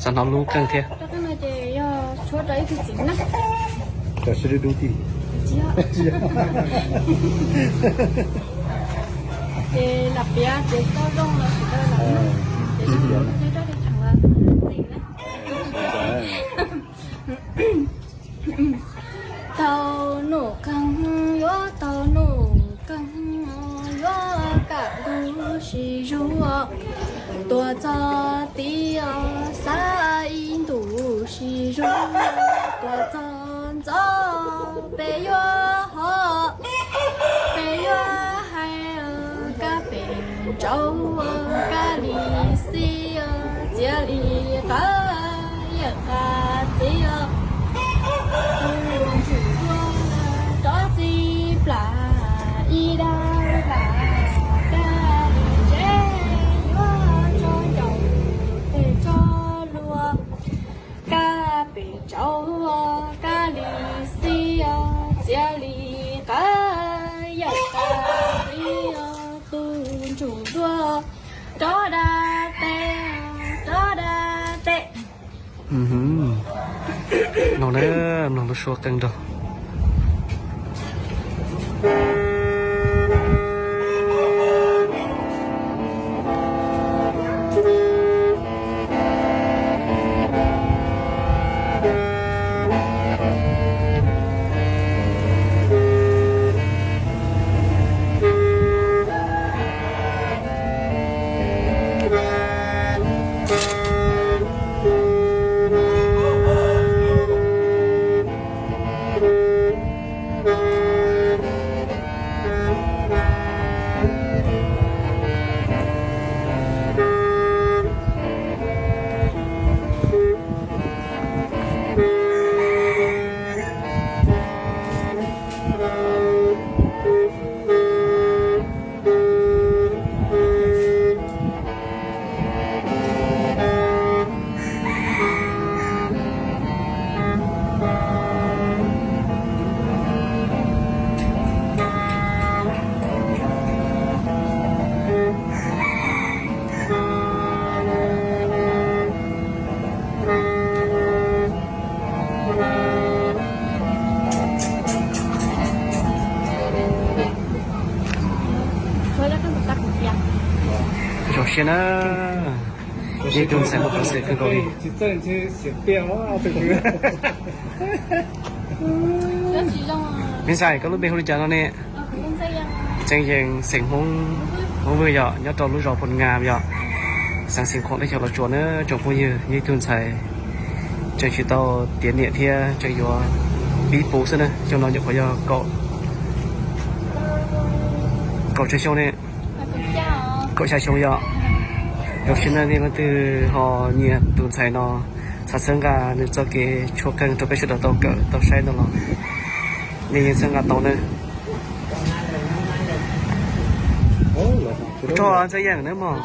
Xav hnov lub qeej thiab. Rau qeej no ces yog tshuab rau ib tug txiv na. Cov sib dub dub ti. Ces lam piav ces tau zoo los sis tau lam nug, ces zoo los thiab rau tej theem los txim na. Tau num qeeg yuav tau num qeeg, yuav kaj ntug sib zuag, tuaj txog tid xav ib ntus sib zuag, tuaj txog ntxov peb yuav hos, peb yuav hais kab pem tsaus kab li xib, txiav li qawv yawm qab txiv. Tus ntsuj duab rov txij plam ib dab plam, kab li tsev yuav tso ncaus pem tso luag, kab pem tsaus kab li xib, txiav li qawv yawm qab txiv. Tus ntsuj duab rov da tes, rov da tes. Mloog na, mloog lub suab qeej nrog. Zoo siab na, ib tug ntxhais muaj peev xwm kawg nkaus li. Me ntxhais, koj lub npe hu li cas no ne? Tseem Yees, xeem Hmoob, Hmoob Vwj yom, nyob rau lub zos Phoo Nga yom, xeev Xeev Khuam teb chaws Los Tsuas na tsoom phooj ywg. Yog ib tug ntxhais tseem tsis tau tiav niam thiab tseem yuav pib puv xwb na. Xyoo no nyuam qhuav yog kaum tsawg xyoo ne? Kaum xya xyoo yom. Zoo siab na, nej leej twg ho nyiam tus ntxhais no, xav txhawb nqa nws txoj kev tshuab qeej rau peb sawv daws tau kawm tau saib ntau los, nej yeej txhawb nqa tau na. Rog Ntxawg Yees nawb mog.